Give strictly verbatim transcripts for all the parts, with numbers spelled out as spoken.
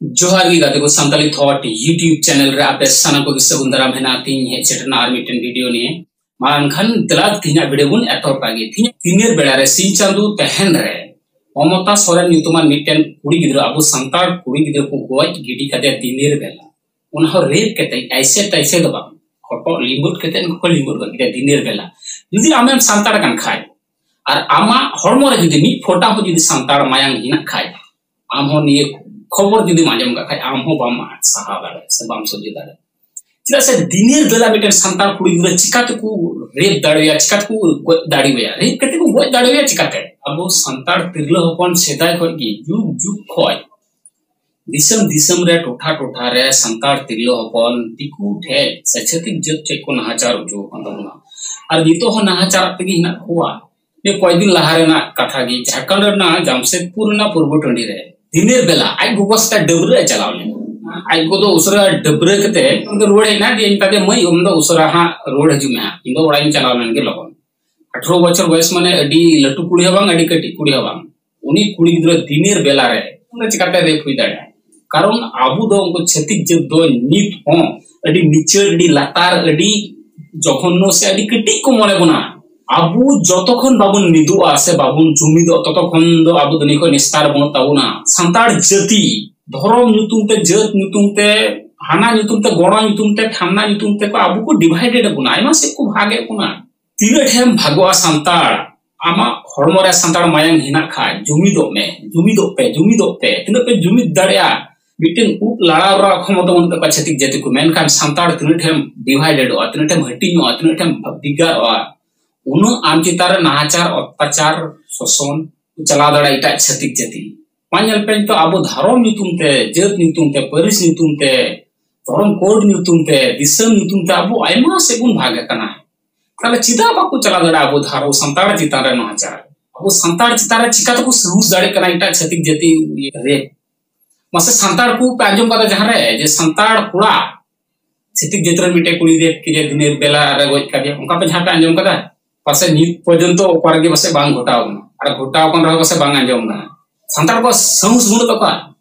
ᱡᱚᱦᱟᱨ ᱜᱮ ᱜᱟᱛᱮ ᱠᱚ, ᱥᱟᱱᱛᱟᱲᱤ ᱛᱷᱚᱴ YouTube ᱪᱮᱱᱮᱞ ᱨᱮ ᱟᱯᱮ ᱥᱟᱱᱟᱢ ᱠᱚᱜᱮ ᱥᱟᱹᱜᱩᱱ ᱫᱟᱨᱟᱢ ᱦᱮᱱᱟᱜᱼᱟ᱾ ᱛᱤᱦᱤᱧ ᱦᱮᱡ ᱥᱮᱴᱮᱨ ᱮᱱᱟ ᱟᱨ ᱢᱤᱫᱴᱮᱱ ᱵᱷᱤᱰᱤᱭᱳ ᱱᱤᱭᱮ᱾ ᱢᱟ ᱮᱱᱠᱷᱟᱱ ᱫᱮᱞᱟ ᱛᱤᱦᱤᱧᱟᱜ ᱵᱷᱤᱰᱤᱭᱳ ᱵᱚᱱ ᱮᱛᱚᱦᱚᱵ ᱠᱟᱜ ᱜᱮ᱾ ᱛᱤᱦᱤᱧ ᱫᱤᱱᱮᱨ ᱵᱮᱲᱟ ᱨᱮ ᱥᱤᱧ ᱪᱟᱸᱫᱳ ᱛᱟᱦᱮᱱ ᱨᱮ ᱢᱚᱢᱚᱛᱟ ᱥᱚᱨᱮᱱ ᱧᱩᱛᱩᱢᱟᱱ ᱢᱤᱫᱴᱮᱱ ᱠᱩᱲᱤ ᱜᱤᱫᱽᱨᱟᱹ, ᱟᱵᱚ ᱥᱟᱱᱛᱟᱲ ᱠᱩᱲᱤ ᱜᱤᱫᱽᱨᱟᱹ ᱠᱚ ᱜᱚᱡ ᱜᱤᱰᱤ ᱠᱟᱫᱮᱭᱟ ᱫᱤᱱᱮᱨ ᱵᱮᱞᱟ᱾ ᱚᱱᱟ ᱦᱚᱸ ᱨᱮᱯ ᱠᱟᱛᱮ, ᱟᱭᱥᱮ ᱛᱟᱭᱥᱮ ᱫᱚ ᱵᱟᱝ, ᱦᱚᱴᱚᱜ ᱞᱤᱸᱵᱩᱫ ᱠᱟᱛᱮ ᱩᱱᱠᱩ ᱠᱚ ᱞᱤᱸᱵᱩᱫ ᱜᱚᱫ ᱠᱮᱫᱮᱭᱟ ᱫᱤᱱᱮᱨ ᱵᱮᱞᱟ᱾ ᱡᱩᱫᱤ ᱟᱢᱮᱢ ᱥᱟᱱᱛᱟᱲ ᱠᱟᱱ ᱠᱷᱟᱡ ᱟᱨ ᱟᱢᱟᱜ ᱦᱚᱲᱢᱚ ᱨᱮ ᱡᱩᱫᱤ ᱢᱤᱫ ᱯᱷᱳᱴᱟ ᱦᱚᱸ ᱡᱩᱫᱤ ᱥᱟᱱᱛᱟᱲ ᱢᱟᱭᱟᱝ ᱦᱮᱱᱟᱜ ᱠᱷᱟᱡ, ᱟᱢ ᱦᱚᱸ ᱱᱤᱭᱟᱹ ᱠᱷᱚᱵᱚᱨ ᱡᱩᱫᱤᱢ ᱟᱸᱡᱚᱢ ᱠᱟᱜ ᱠᱷᱟᱡ, ᱟᱢ ᱦᱚᱸ ᱵᱟᱢ ᱥᱟᱦᱟᱣ ᱫᱟᱲᱮᱭᱟᱜᱼᱟ ᱥᱮ ᱵᱟᱢ ᱥᱚᱡᱷᱮ ᱫᱟᱲᱮᱭᱟᱜᱼᱟ᱾ ᱪᱮᱫᱟᱜ ᱥᱮ ᱫᱤᱱᱮᱨ ᱵᱮᱞᱟ ᱢᱤᱫᱴᱮᱱ ᱥᱟᱱᱛᱟᱲ ᱠᱩᱲᱤ ᱜᱤᱫᱽᱨᱟᱹ ᱪᱤᱠᱟ ᱛᱮᱠᱚ ᱨᱮᱯ ᱫᱟᱲᱮᱣᱟᱭᱟ, ᱪᱤᱠᱟ ᱛᱮᱠᱚ ᱜᱚᱡ ᱫᱟᱲᱮᱣᱟᱭᱟ? ᱨᱮᱯ ᱠᱟᱛᱮ ᱠᱚ ᱜᱚᱡ ᱫᱟᱲᱮᱣᱟᱭᱟ ᱪᱤᱠᱟᱛᱮ? ᱟᱵᱚ ᱥᱟᱱᱛᱟᱲ ᱛᱤᱨᱞᱟᱹ ᱦᱚᱯᱚᱱ ᱥᱮᱫᱟᱭ ᱠᱷᱚᱡ ᱜᱮ, ᱡᱩᱜᱽ ᱡᱩᱜᱽ ᱠᱷᱚᱡ ᱫᱤᱥᱚᱢ ᱫᱤᱥᱚᱢ ᱨᱮ, ᱴᱚᱴᱷᱟ ᱴᱚᱴᱷᱟ ᱨᱮ ᱥᱟᱱᱛᱟᱲ ᱛᱤᱨᱞᱟᱹ ᱦᱚᱯᱚᱱ ᱫᱤᱠᱩ ᱴᱷᱮᱡ ᱥᱮ ᱪᱷᱟᱹᱛᱤᱠ ᱡᱟᱹᱛ ᱴᱷᱮᱡ ᱠᱚ ᱱᱟᱦᱟᱪᱟᱨ ᱦᱚᱪᱚ ᱟᱠᱟᱱ ᱛᱟᱵᱚᱱᱟ᱾ ᱟᱨ ᱱᱤᱛᱚᱜ ᱦᱚᱸ ᱱᱟᱦᱟᱪᱟᱨ ᱛᱮᱜᱮ ᱦᱮᱱᱟᱜ ᱠᱚᱣᱟ᱾ ᱱᱤᱭᱟᱹ ᱠᱚᱭᱮᱠ ᱫᱤᱱ ᱞᱟᱦᱟ ᱨᱮᱱᱟᱜ ᱠᱟᱛᱷᱟ ᱜᱮ, ᱡᱷᱟᱲᱠᱷᱚᱸᱰ ᱨᱮᱱᱟᱜ ᱡᱟᱢᱥᱮᱫᱽᱯᱩᱨ ᱨᱮᱱᱟᱜ ᱯᱩᱨᱵᱚ ᱴᱟᱺᱰᱤ ᱨᱮ ᱫᱤᱱᱮᱨ ᱵᱮᱞᱟ ᱟᱡ ᱜᱚᱜᱚ ᱥᱮᱛᱟ ᱰᱟᱹᱵᱽᱨᱟᱹ ᱮ ᱪᱟᱞᱟᱣ ᱞᱮᱱᱟ᱾ ᱟᱡ ᱜᱚᱜᱚ ᱫᱚ ᱩᱥᱟᱹᱨᱟ ᱰᱟᱹᱵᱽᱨᱟᱹ ᱠᱟᱛᱮ ᱩᱱᱤ ᱫᱚ ᱨᱩᱣᱟᱹᱲ ᱦᱮᱡ ᱮᱱᱟ᱾ ᱫᱤᱭᱮ ᱢᱮᱛᱟ ᱫᱮᱭᱟ, "ᱢᱟᱹᱭ, ᱟᱢ ᱫᱚ ᱩᱥᱟᱹᱨᱟ ᱦᱟᱸᱜ ᱨᱩᱣᱟᱹᱲ ᱦᱤᱡᱩᱜ ᱢᱮ ᱦᱟᱸᱜ, ᱤᱧ ᱫᱚ ᱚᱲᱟᱜ ᱤᱧ ᱪᱟᱞᱟᱣ ᱞᱮᱱ ᱜᱮ ᱞᱚᱜᱚᱱ᱾" ᱟᱴᱷᱨᱚ ᱵᱚᱪᱷᱚᱨ ᱵᱚᱭᱮᱥ ᱢᱟᱱᱮ ᱟᱹᱰᱤ ᱞᱟᱹᱴᱩ ᱠᱩᱲᱤ ᱦᱚᱸ ᱵᱟᱝ, ᱟᱹᱰᱤ ᱠᱟᱹᱴᱤᱡ ᱠᱩᱲᱤ ᱦᱚᱸ ᱵᱟᱝ᱾ ᱩᱱᱤ ᱠᱩᱲᱤ ᱜᱤᱫᱽᱨᱟᱹ ᱫᱤᱱᱮᱨ ᱵᱮᱞᱟ ᱨᱮ ᱚᱸᱰᱮ ᱪᱤᱠᱟᱛᱮ ᱨᱮᱯ ᱦᱩᱭ ᱫᱟᱲᱮᱭᱟᱜᱼᱟ? ᱠᱟᱨᱚᱱ ᱟᱵᱚ ᱫᱚ ᱩᱱᱠᱩ ᱪᱷᱟᱹᱛᱤᱠ ᱡᱟᱹᱛ ᱫᱚ ᱱᱤᱛ ᱦᱚᱸ ᱟᱹᱰᱤ ᱱᱤᱪᱟᱹᱲ, ᱟᱹᱰᱤ ᱞᱟᱛᱟᱨ, ᱟᱹᱰᱤ ᱡᱚᱜᱷᱚᱱᱱᱚ ᱥᱮ ᱟᱹᱰᱤ ᱠᱟᱹᱴᱤᱡ ᱠᱚ ᱢᱚᱱᱮ ᱵᱚᱱᱟ᱾ ᱟᱵᱚ ᱡᱚᱛᱚ ᱠᱷᱚᱱ ᱵᱟᱵᱚᱱ ᱢᱤᱫᱚᱜᱼᱟ ᱥᱮ ᱵᱟᱵᱚᱱ ᱡᱩᱢᱤᱫᱚᱜ, ᱛᱚᱛᱚ ᱠᱷᱚᱱ ᱫᱚ ᱟᱵᱚ ᱫᱚ ᱱᱤᱭᱟᱹ ᱠᱷᱚᱱ ᱱᱤᱥᱛᱟᱨ ᱵᱟᱹᱱᱩᱜ ᱛᱟᱵᱚᱱᱟ᱾ ᱥᱟᱱᱛᱟᱲ ᱡᱟᱹᱛᱤ ᱫᱷᱚᱨᱚᱢ ᱧᱩᱛᱩᱢ ᱛᱮ, ᱡᱟᱹᱛ ᱧᱩᱛᱩᱢ ᱛᱮ, ᱦᱟᱱᱟ ᱧᱩᱛᱩᱢ ᱛᱮ, ᱜᱚᱲᱚ ᱧᱩᱛᱩᱢ ᱛᱮ, ᱯᱷᱟᱱᱟ ᱧᱩᱛᱩᱢ ᱛᱮᱠᱚ ᱟᱵᱚ ᱠᱚ ᱰᱤᱵᱷᱟᱭᱰᱮᱰ ᱵᱚᱱᱟ, ᱟᱭᱢᱟ ᱥᱮᱫ ᱠᱚ ᱵᱷᱟᱜᱮᱫ ᱵᱚᱱᱟ᱾ ᱛᱤᱱᱟᱹᱜ ᱴᱷᱮᱢ ᱵᱷᱟᱜᱚᱜᱼᱟ ᱥᱟᱱᱛᱟᱲ? ᱟᱢᱟᱜ ᱦᱚᱲᱢᱚ ᱨᱮ ᱥᱟᱱᱛᱟᱲ ᱢᱟᱭᱟᱝ ᱦᱮᱱᱟᱜ ᱠᱷᱟᱡ, ᱡᱩᱢᱤᱫᱚᱜ ᱢᱮ, ᱡᱩᱢᱤᱫᱚᱜ ᱯᱮ, ᱡᱩᱢᱤᱫᱚᱜ ᱯᱮ᱾ ᱛᱤᱱᱟᱹᱜ ᱯᱮ ᱡᱩᱢᱤᱫ ᱫᱟᱲᱮᱭᱟᱜᱼᱟ? ᱢᱤᱫᱴᱮᱱ ᱩᱵ ᱞᱟᱲᱟᱣ ᱨᱮᱱᱟᱜ ᱠᱷᱚᱢᱚᱛᱟ ᱵᱟᱹᱱᱩᱜ ᱛᱟᱠᱚᱣᱟ ᱪᱷᱟᱹᱛᱤᱠ ᱡᱟᱹᱛᱤ ᱠᱚ, ᱢᱮᱱᱠᱷᱟᱱ ᱥᱟᱱᱛᱟᱲ ᱛᱤᱱᱟᱹᱜ ᱴᱷᱮᱢ ᱰᱤᱵᱷᱟᱭᱰᱮᱰᱚᱜᱼᱟ, ᱛᱤᱱᱟᱹᱜ ᱴᱷᱮᱢ ᱦᱟᱹᱴᱤᱧᱚᱜᱼᱟ, ᱛᱤᱱᱟᱹᱜ ᱴᱷᱮᱢ ᱵᱷᱮᱜᱟᱨᱚᱜᱼᱟ, ᱩᱱᱟᱹᱜ ᱟᱢ ᱪᱮᱛᱟᱱ ᱨᱮ ᱱᱟᱦᱟᱪᱟᱨ, ᱚᱛᱛᱟᱪᱟᱨ, ᱥᱳᱥᱚᱱ ᱠᱚ ᱪᱟᱞᱟᱣ ᱫᱟᱲᱮᱭᱟᱜᱼᱟ ᱮᱴᱟᱜ ᱪᱷᱟᱹᱛᱤᱠ ᱡᱟᱹᱛᱤ᱾ ᱢᱟ ᱧᱮᱞ ᱯᱮ, ᱱᱤᱛᱚᱜ ᱟᱵᱚ ᱫᱷᱚᱨᱚᱢ ᱧᱩᱛᱩᱢ ᱛᱮ, ᱡᱟᱹᱛ ᱧᱩᱛᱩᱢ ᱛᱮ, ᱯᱟᱹᱨᱤᱥ ᱧᱩᱛᱩᱢ ᱛᱮ, ᱫᱷᱚᱨᱚᱢ ᱠᱳᱰ ᱧᱩᱛᱩᱢ ᱛᱮ, ᱫᱤᱥᱚᱢ ᱧᱩᱛᱩᱢ ᱛᱮ ᱟᱵᱚ ᱟᱭᱢᱟ ᱥᱮᱫ ᱵᱚᱱ ᱵᱷᱟᱜᱽ ᱟᱠᱟᱱᱟ᱾ ᱛᱟᱦᱞᱮ ᱪᱮᱫᱟᱜ ᱵᱟᱠᱚ ᱪᱟᱞᱟᱣ ᱫᱟᱲᱮᱭᱟᱜᱼᱟ ᱟᱵᱚ ᱫᱷᱟᱨᱚ ᱥᱟᱱᱛᱟᱲ ᱪᱮᱛᱟᱱ ᱨᱮ ᱱᱟᱦᱟᱪᱟᱨ? ᱟᱵᱚ ᱥᱟᱱᱛᱟᱲ ᱪᱮᱛᱟᱱ ᱨᱮ ᱪᱤᱠᱟ ᱛᱮᱠᱚ ᱥᱟᱦᱩᱥ ᱫᱟᱲᱮᱭᱟᱜ ᱠᱟᱱᱟ ᱮᱴᱟᱜ ᱪᱷᱟᱹᱛᱤᱠ ᱡᱟᱹᱛᱤ ᱤᱭᱟᱹ ᱨᱮ? ᱢᱟᱥᱮ ᱥᱟᱱᱛᱟᱲ ᱠᱚ ᱯᱮ ᱟᱸᱡᱚᱢ ᱠᱟᱫᱟ ᱡᱟᱦᱟᱸ ᱨᱮ ᱡᱮ ᱥᱟᱱᱛᱟᱲ ᱠᱚᱲᱟ ᱪᱷᱟᱹᱛᱤᱠ ᱡᱟᱹᱛ ᱨᱮᱱ ᱢᱤᱫᱴᱮᱡ ᱠᱩᱲᱤ ᱨᱮᱯ ᱠᱮᱫᱮᱭᱟ, ᱫᱤᱱᱮᱨ ᱵᱮᱞᱟ ᱨᱮ ᱜᱚᱡ ᱠᱟᱫᱮᱭᱟ, ᱚᱱᱠᱟ ᱯᱮ ᱡᱟᱦᱟᱸ ᱯᱮ ᱟᱸᱡᱚᱢ ᱠᱟᱫᱟ? ᱯᱟᱥᱮ ᱱᱤᱛ ᱯᱚᱨᱡᱚᱱᱛᱚ ᱚᱠᱟ ᱨᱮᱜᱮ ᱯᱟᱥᱮ ᱵᱟᱝ ᱜᱷᱚᱴᱟᱣ ᱠᱟᱱᱟ, ᱟᱨ ᱜᱷᱚᱴᱟᱣ ᱠᱟᱱ ᱨᱮᱦᱚᱸ ᱯᱟᱥᱮ ᱵᱟᱝ ᱟᱸᱡᱚᱢ ᱠᱟᱱᱟ᱾ ᱥᱟᱱᱛᱟᱲ ᱠᱚ ᱥᱟᱦᱩᱥ ᱵᱟᱹᱱᱩᱜ ᱛᱟᱠᱚᱣᱟ᱾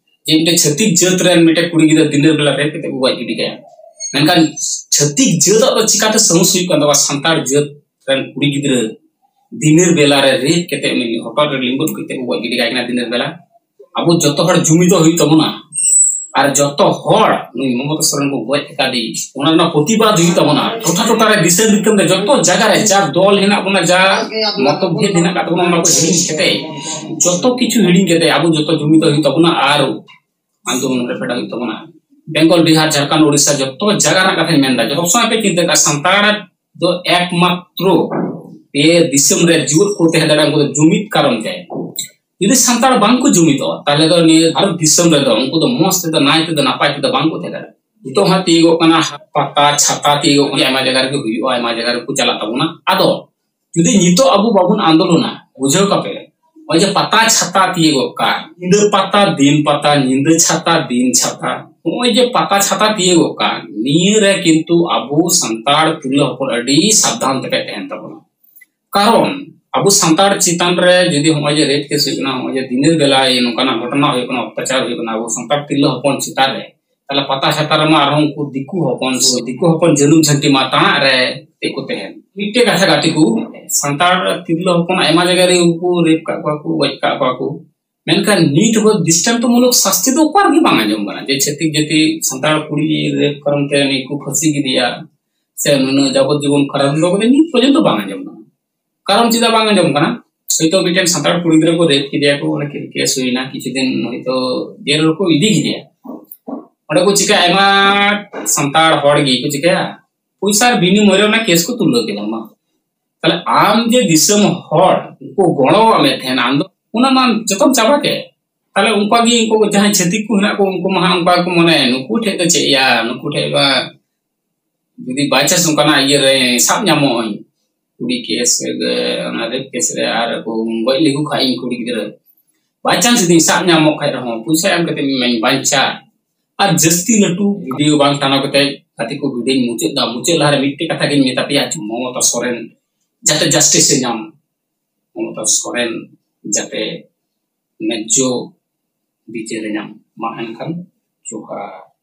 ᱡᱮ ᱢᱤᱫᱴᱮᱱ ᱪᱷᱟᱹᱛᱤᱠ ᱡᱟᱹᱛ ᱨᱮᱱ ᱢᱤᱫᱴᱮᱱ ᱠᱩᱲᱤ ᱜᱤᱫᱽᱨᱟᱹ ᱫᱤᱱᱟᱹᱨ ᱵᱮᱞᱟ ᱨᱮᱯ ᱠᱟᱛᱮ ᱠᱚ ᱜᱚᱡ ᱜᱤᱰᱤ ᱠᱟᱭᱟ᱾ ᱢᱮᱱᱠᱷᱟᱱ ᱪᱷᱟᱹᱛᱤᱠ ᱡᱟᱹᱛᱟᱜ ᱫᱚ ᱪᱤᱠᱟᱛᱮ ᱥᱟᱦᱚᱥ ᱦᱩᱭᱩᱜ ᱠᱟᱱ ᱛᱟᱠᱚᱣᱟ ᱥᱟᱱᱛᱟᱲ ᱡᱟᱹᱛ ᱨᱮᱱ ᱠᱩᱲᱤ ᱜᱤᱫᱽᱨᱟᱹ ᱫᱤᱱᱟᱹᱨ ᱵᱮᱞᱟ ᱨᱮ ᱨᱮᱯ ᱠᱟᱛᱮ ᱩᱱᱤ ᱦᱚᱴᱚᱜ ᱨᱮ ᱞᱤᱸᱜᱚᱫ ᱠᱟᱛᱮ ᱠᱚ ᱜᱚᱡ ᱜᱤᱰᱤ ᱠᱟᱭ ᱠᱟᱱᱟ ᱫᱤᱱᱟᱹᱨ ᱵᱮᱞᱟ? ᱟᱵᱚ ᱡᱚᱛᱚ ᱦᱚᱲ ᱡᱩᱢᱤᱫᱚᱜ ᱦᱩᱭᱩᱜ ᱛᱟᱵᱚᱱᱟ᱾ ᱟᱨ ᱡᱚᱛᱚ ᱦᱚᱲ ᱱᱩᱭ ᱢᱚᱢᱚᱛᱟ ᱥᱚᱨᱮᱱ ᱠᱚ ᱜᱚᱡ ᱟᱠᱟᱫᱮ, ᱚᱱᱟ ᱨᱮᱱᱟᱜ ᱯᱨᱚᱛᱤᱵᱟᱫ ᱦᱩᱭᱩᱜ ᱛᱟᱵᱚᱱᱟ᱾ ᱴᱚᱴᱷᱟ ᱴᱚᱴᱷᱟ ᱨᱮ ᱫᱤᱥᱚᱢ ᱫᱤᱥᱚᱢ ᱨᱮ ᱡᱚᱛᱚ ᱡᱟᱭᱜᱟ ᱨᱮ ᱡᱟ ᱫᱚᱞ ᱦᱮᱱᱟᱜ ᱵᱚᱱᱟ, ᱡᱟ ᱢᱚᱛᱚᱵᱷᱮᱫ ᱦᱮᱱᱟᱜ ᱟᱠᱟᱫ ᱛᱟᱵᱚᱱᱟ, ᱚᱱᱟ ᱠᱚ ᱦᱤᱲᱤᱧ ᱠᱟᱛᱮ, ᱡᱚᱛᱚ ᱠᱤᱪᱷᱩ ᱦᱤᱲᱤᱧ ᱠᱟᱛᱮ ᱟᱵᱚ ᱡᱚᱛᱚ ᱡᱩᱢᱤᱫᱚᱜ ᱦᱩᱭᱩᱜ ᱛᱟᱵᱚᱱᱟ᱾ ᱟᱨ ᱟᱱᱫᱳᱞᱚᱱ ᱨᱮ ᱯᱷᱮᱰᱟᱣ ᱦᱩᱭᱩᱜ ᱛᱟᱵᱚᱱᱟ᱾ ᱵᱮᱝᱜᱚᱞ, ᱵᱤᱦᱟᱨ, ᱡᱷᱟᱲᱠᱷᱚᱸᱰ, ᱳᱰᱤᱥᱟ, ᱡᱚᱛᱚ ᱡᱟᱭᱜᱟ ᱨᱮᱱᱟᱜ ᱠᱟᱛᱷᱟᱧ ᱢᱮᱱᱫᱟ᱾ ᱡᱚᱛᱚ ᱥᱚᱢᱚᱭ ᱯᱮ ᱪᱤᱱᱛᱟᱹ ᱠᱟᱜᱼᱟ, ᱥᱟᱱᱛᱟᱲ ᱫᱚ ᱮᱠᱢᱟᱛᱨᱚ ᱯᱮ ᱫᱤᱥᱚᱢ ᱨᱮ ᱡᱩᱣᱟᱹᱫ ᱠᱚ ᱛᱟᱦᱮᱸ ᱫᱟᱲᱮᱭᱟᱜᱼᱟ, ᱩᱱᱠᱩ ᱫᱚ ᱡᱩᱢᱤᱫ ᱠᱟᱨᱚᱱ ᱛᱮ᱾ ᱡᱩᱫᱤ ᱥᱟᱱᱛᱟᱲ ᱵᱟᱝ ᱠᱚ ᱡᱩᱢᱤᱫᱚᱜᱼᱟ, ᱛᱟᱦᱚᱞᱮ ᱫᱚ ᱱᱤᱭᱟᱹ ᱵᱷᱟᱨᱚᱛ ᱫᱤᱥᱚᱢ ᱨᱮᱫᱚ ᱩᱱᱠᱩ ᱫᱚ ᱢᱚᱸᱡᱽ ᱛᱮᱫᱚ, ᱱᱟᱭ ᱛᱮᱫᱚ, ᱱᱟᱯᱟᱭ ᱛᱮᱫᱚ ᱵᱟᱝ ᱠᱚ ᱛᱟᱦᱮᱸ ᱫᱟᱲᱮᱭᱟᱜᱼᱟ᱾ ᱱᱤᱛᱚᱜ ᱦᱟᱸᱜ ᱛᱤᱭᱳᱜᱚᱜ ᱠᱟᱱᱟ ᱯᱟᱛᱟ ᱪᱷᱟᱛᱟ, ᱛᱤᱭᱳᱜᱚᱜ ᱠᱟᱱᱟ, ᱟᱭᱢᱟ ᱡᱟᱭᱜᱟ ᱨᱮᱜᱮ ᱦᱩᱭᱩᱜᱼᱟ, ᱟᱭᱢᱟ ᱡᱟᱭᱜᱟ ᱨᱮᱠᱚ ᱪᱟᱞᱟᱜ ᱛᱟᱵᱚᱱᱟ᱾ ᱟᱫᱚ ᱡᱩᱫᱤ ᱱᱤᱛᱚᱜ ᱟᱵᱚ ᱵᱟᱵᱚᱱ ᱟᱱᱫᱳᱞᱚᱱᱟ, ᱵᱩᱡᱷᱟᱹᱣ ᱠᱟᱯᱮ, ᱱᱚᱜᱼᱚᱭ ᱡᱮ ᱯᱟᱛᱟ ᱪᱷᱟᱛᱟ ᱛᱤᱭᱳᱜᱚᱜ ᱠᱟᱱ, ᱧᱤᱫᱟᱹ ᱯᱟᱛᱟ, ᱫᱤᱱ ᱯᱟᱛᱟ, ᱧᱤᱫᱟᱹ ᱪᱷᱟᱛᱟ, ᱫᱤᱱ ᱪᱷᱟᱛᱟ, ᱱᱚᱜᱼᱚᱭ ᱡᱮ ᱯᱟᱛᱟ ᱪᱷᱟᱛᱟ ᱛᱤᱭᱳᱜᱚᱜ ᱠᱟᱱ, ᱱᱤᱭᱟᱹ ᱨᱮ ᱠᱤᱱᱛᱩ ᱟᱵᱚ ᱥᱟᱱᱛᱟᱲ ᱛᱤᱨᱞᱟᱹ ᱦᱚᱯᱚᱱ ᱟᱹᱰᱤ ᱥᱟᱵᱫᱷᱟᱱ ᱛᱮᱯᱮ ᱛᱟᱦᱮᱱ ᱛᱟᱵᱚᱱᱟ᱾ ᱠᱟᱨᱚᱱ ᱟᱵᱚ ᱥᱟᱱᱛᱟᱲ ᱪᱮᱛᱟᱱ ᱨᱮ ᱡᱩᱫᱤ ᱱᱚᱜᱼᱚᱭ ᱡᱮ ᱨᱮᱯ ᱠᱮᱥ ᱦᱩᱭᱩᱜ ᱠᱟᱱᱟ, ᱱᱚᱜᱼᱚᱭ ᱡᱮ ᱫᱤᱱᱟᱹᱨ ᱵᱮᱞᱟ ᱱᱚᱝᱠᱟᱱᱟᱜ ᱜᱷᱚᱴᱚᱱᱟ ᱦᱩᱭᱩᱜ ᱠᱟᱱᱟ, ᱚᱛᱛᱟᱪᱟᱨ ᱦᱩᱭᱩᱜ ᱠᱟᱱᱟ ᱟᱵᱚ ᱥᱟᱱᱛᱟᱲ ᱛᱤᱨᱞᱟᱹ ᱦᱚᱯᱚᱱ ᱪᱮᱛᱟᱱ ᱨᱮ, ᱛᱟᱦᱞᱮ ᱯᱟᱛᱟ ᱪᱷᱟᱛᱟ ᱨᱮᱢᱟ ᱟᱨᱦᱚᱸ ᱩᱱᱠᱩ ᱫᱤᱠᱩ ᱦᱚᱯᱚᱱ, ᱫᱤᱠᱩ ᱦᱚᱯᱚᱱ ᱡᱟᱹᱱᱩᱢ ᱡᱷᱟᱹᱱᱴᱤ ᱢᱟ ᱛᱟᱬᱟᱜ ᱨᱮ ᱪᱮᱫ ᱠᱚ ᱛᱟᱦᱮᱱ᱾ ᱢᱤᱫᱴᱮᱡ ᱠᱟᱛᱷᱟ ᱜᱟᱛᱮ ᱠᱚ, ᱥᱟᱱᱛᱟᱲ ᱛᱤᱨᱞᱟᱹ ᱦᱚᱯᱚᱱ ᱟᱭᱢᱟ ᱡᱟᱭᱜᱟ ᱨᱮ ᱩᱱᱠᱩ ᱨᱮᱯ ᱠᱟᱜ ᱠᱚᱣᱟ ᱠᱚ, ᱜᱚᱡ ᱠᱟᱜ ᱠᱚᱣᱟ ᱠᱚ, ᱢᱮᱱᱠᱷᱟᱱ ᱱᱤᱛ ᱦᱚᱸ ᱫᱨᱤᱥᱴᱟᱱᱛᱚᱢᱩᱞᱚᱠ ᱥᱟᱥᱛᱤ ᱫᱚ ᱚᱠᱟ ᱨᱮᱜᱮ ᱵᱟᱝ ᱟᱸᱡᱚᱢ ᱠᱟᱱᱟ᱾ ᱡᱮ ᱪᱷᱟᱹᱛᱤᱠ ᱡᱟᱹᱛᱤ ᱥᱟᱱᱛᱟᱲ ᱠᱩᱲᱤ ᱨᱮᱯ ᱠᱟᱨᱚᱱ ᱛᱮ ᱩᱱᱤ ᱠᱚ ᱯᱷᱟᱹᱥᱤ ᱠᱮᱫᱮᱭᱟ ᱥᱮ ᱱᱩᱱᱟᱹᱜ ᱡᱟᱵᱚᱛ ᱡᱤᱵᱚᱱ ᱠᱟᱨᱟᱫᱚᱱᱰᱚ ᱠᱟᱫᱮ, ᱱᱤᱛ ᱯᱚᱨᱡᱚᱱᱛᱚ ᱵᱟᱝ ᱟᱸᱡᱚᱢ ᱠᱟᱱᱟ᱾ ᱠᱟᱨᱚᱱ ᱪᱮᱫᱟᱜ ᱵᱟᱝ ᱟᱸᱡᱚᱢ ᱠᱟᱱᱟ? ᱦᱚᱭᱛᱳ ᱢᱤᱫᱴᱮᱱ ᱥᱟᱱᱛᱟᱲ ᱠᱩᱲᱤ ᱜᱤᱫᱽᱨᱟᱹ ᱠᱚ ᱨᱮᱯ ᱠᱮᱫᱮᱭᱟ ᱠᱚ, ᱚᱱᱟ ᱠᱮᱥ ᱦᱩᱭᱱᱟ, ᱠᱤᱪᱷᱩ ᱫᱤᱱ ᱦᱚᱭᱛᱳ ᱡᱮᱞ ᱨᱮᱠᱚ ᱤᱫᱤ ᱠᱮᱫᱮᱭᱟ᱾ ᱚᱸᱰᱮ ᱠᱚ ᱪᱤᱠᱟᱹᱭᱟ, ᱟᱭᱢᱟ ᱥᱟᱱᱛᱟᱲ ᱦᱚᱲ ᱜᱮ ᱠᱚ ᱪᱤᱠᱟᱹᱭᱟ, ᱯᱚᱭᱥᱟ ᱵᱤᱱᱤᱢᱚᱭ ᱨᱮ ᱚᱱᱟ ᱠᱮᱥ ᱠᱚ ᱛᱩᱞᱟᱹᱣ ᱠᱮᱫᱟ᱾ ᱢᱟ ᱛᱟᱦᱞᱮ ᱟᱢ ᱡᱮ ᱫᱤᱥᱚᱢ ᱦᱚᱲ ᱩᱱᱠᱩ ᱜᱚᱲᱚᱣᱟᱜ ᱢᱮ ᱛᱟᱦᱮᱱ, ᱟᱢ ᱫᱚ ᱚᱱᱟ ᱢᱟ ᱡᱚᱛᱚᱢ ᱪᱟᱵᱟ ᱠᱮᱫ᱾ ᱛᱟᱦᱞᱮ ᱩᱱᱠᱩ ᱜᱮ, ᱩᱱᱠᱩ ᱡᱟᱦᱟᱸᱭ ᱪᱷᱟᱹᱛᱤᱠ ᱠᱚ ᱦᱮᱱᱟᱜ ᱠᱚ, ᱩᱱᱠᱩ ᱢᱟ ᱦᱟᱸᱜ ᱚᱱᱠᱟ ᱜᱮᱠᱚ ᱢᱚᱱᱮᱭᱟ, ᱱᱩᱠᱩ ᱴᱷᱮᱡ ᱫᱚ ᱪᱮᱫ ᱭᱟ, ᱱᱩᱠᱩ ᱴᱷᱮᱡ ᱢᱟ ᱡᱩᱫᱤ by chance ᱚᱱᱠᱟᱱᱟᱜ ᱤᱭᱟᱹ ᱨᱮ ᱥᱟᱵ ᱧᱟᱢᱚᱜ ᱟᱹᱧ, ᱠᱩᱲᱤ ᱠᱮᱥ ᱨᱮ, ᱚᱱᱟ ᱨᱮᱯ ᱠᱮᱥ ᱨᱮ, ᱟᱨ ᱠᱚ ᱜᱚᱡ ᱞᱮᱠᱚ ᱠᱷᱟᱡ ᱤᱧ ᱠᱩᱲᱤ ᱜᱤᱫᱽᱨᱟᱹ, by chance ᱡᱩᱫᱤᱧ ᱥᱟᱵ ᱧᱟᱢᱚᱜ ᱠᱷᱟᱡ ᱨᱮᱦᱚᱸ, ᱯᱚᱭᱥᱟ ᱮᱢ ᱠᱟᱛᱮ ᱤᱧ ᱵᱟᱧᱪᱟᱜ᱾ ᱟᱨ ᱡᱟᱹᱥᱛᱤ ᱞᱟᱹᱴᱩ ᱵᱷᱤᱰᱤᱭᱳ ᱵᱟᱝ ᱴᱟᱱᱟᱣ ᱠᱟᱛᱮ ᱜᱟᱛᱮ ᱠᱚ, ᱵᱷᱤᱰᱤᱭᱳᱧ ᱢᱩᱪᱟᱹᱫ ᱫᱟ᱾ ᱢᱩᱪᱟᱹᱫ ᱞᱟᱦᱟᱨᱮ ᱢᱤᱫᱴᱮᱡ ᱠᱟᱛᱷᱟ ᱜᱤᱧ ᱢᱮᱛᱟ ᱯᱮᱭᱟ, ᱢᱚᱢᱚᱛᱟ ᱥᱚᱨᱮᱱ ᱡᱟᱛᱮ justice ᱮ ᱧᱟᱢ, ᱢᱚᱢᱚᱛᱟ ᱥᱚᱨᱮᱱ ᱡᱟᱛᱮ ᱱᱮᱡᱽᱡᱚ ᱵᱤᱪᱟᱹᱨ ᱮ ᱧᱟᱢ᱾ ᱢᱟ ᱮᱱᱠᱷᱟᱱ ᱡᱚᱦᱟᱨ᱾